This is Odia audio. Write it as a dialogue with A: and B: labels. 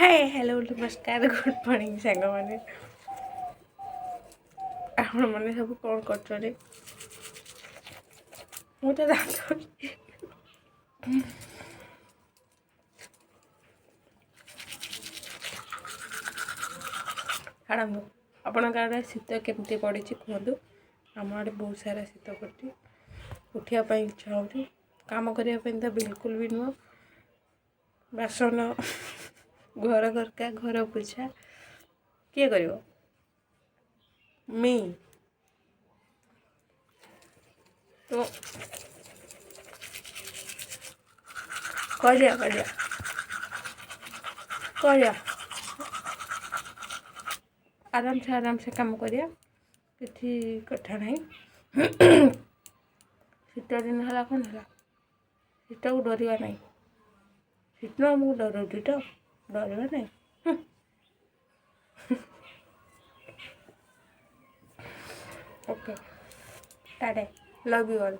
A: ହାଏ, ହ୍ୟାଲୋ, ନମସ୍କାର, ଗୁଡ଼୍ ମର୍ଣ୍ଣିଂ ସାଙ୍ଗମାନେ। ଆପଣମାନେ ସବୁ କ'ଣ କରୁଛନ୍ତି? ମୁଁ ତ ଦାନ୍ତ ଛାଡ଼ନ୍ତୁ। ଆପଣଙ୍କ ଆଡ଼େ ଶୀତ କେମିତି ପଡ଼ିଛି କୁହନ୍ତୁ। ଆମ ଆଡ଼େ ବହୁତ ସାରା ଶୀତ ପଡ଼ିଛି। ଉଠିବା ପାଇଁ ଇଚ୍ଛା ହେଉଛି, କାମ କରିବା ପାଇଁ ତ ବିଲକୁଲ ବି ନୁହଁ। ବାସନ, ଘର ଖରକା, ଘର ପୋଛା କିଏ କରିବ? ମି ତ କରିବା କରିବା କରିବା, ଆରାମସେ ଆରାମସେ କାମ କରିବା, କିଛି କଥା ନାହିଁ। ଶୀତ ଦିନ ହେଲା କ'ଣ ହେଲା, ଶୀତକୁ ଡରିବା ନାହିଁ। ଶୀତ ଆମକୁ ଡରଉଛି ତ ଡରିବା ନାହିଁ। Okay, tata, love you all.